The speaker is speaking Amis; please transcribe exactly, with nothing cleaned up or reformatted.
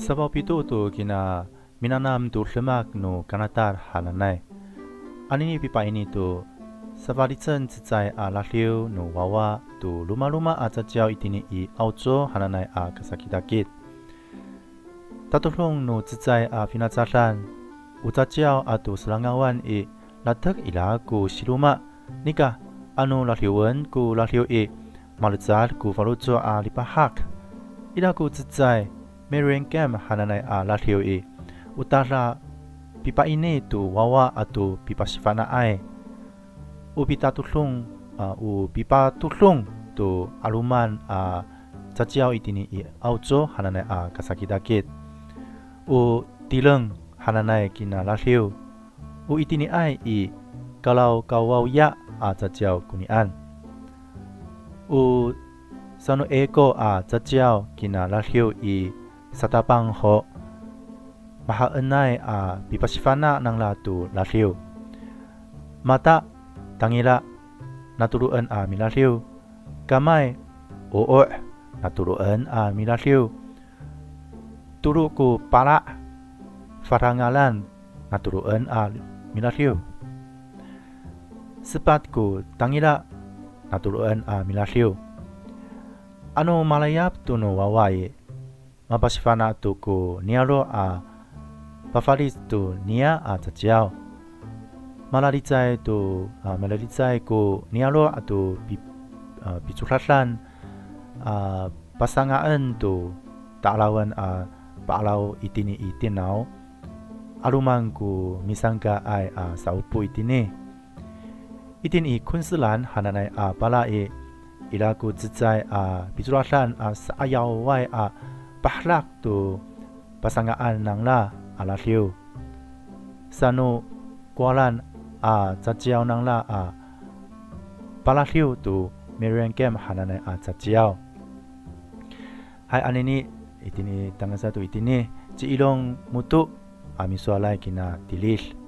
Safaw pito to kina minanam to demak no kanatal hananay. Anini pipaini to safalicen cecay a ladiw no wawa to lomaloma a caciyaw itini i Awco hananay a kasakitakit. Tatodong no cecay a finacadan, o caciyaw ato selangawan i, latek ira ko siloma, nika ano ladiwen ko ladiw i, malecad ko faloco' a lipahak. Ira ko cecay Marion Game hananay a ladiw i, o tada pipaini to wawa ato pipasifana'ay. O pitatodong, a, o pipatodong to 'aloman a caciyaw itini i Awco hananay a kasakitakit. O tireng hananay kina ladiw. O itiniay i Kalawkawawya a caciyaw konian. O sano eko a caciyaw kina ladiw i Satapang ho. Mahaenay a pipasifana' nangra to ladiw. Mata, tangila, natoloen a miladiw. Kamay, o'o', natoloen a miladiw. Tolo ko pala', fadangalan, natoloen a miladiw. Sepat ko tangila, natoloen a miladiw. Ano malayap to no wawa i, mapasifana' to ko niyaro' a pafalic to niya a caciyaw. Malalicay to, a, malalicay ko niyaro' ato pi-, a, picodadan, a, pasanga'en to ta'arawen a pa'araw itini i tinaw. 'Aloman ko misanga'ay a sa'opo itini. Itini i Konselan hananay a pala i, ira ko cecay a picodadan a sa'ayaway a pahedak to pasanga'an nangra a ladiw. Sano Kowalan a caciyaw nangra a paladiw to Marion Game hananay a caciyaw. Hay anini, itini tangasa to itini, ci Ilong Moto a misowalay kina tilid.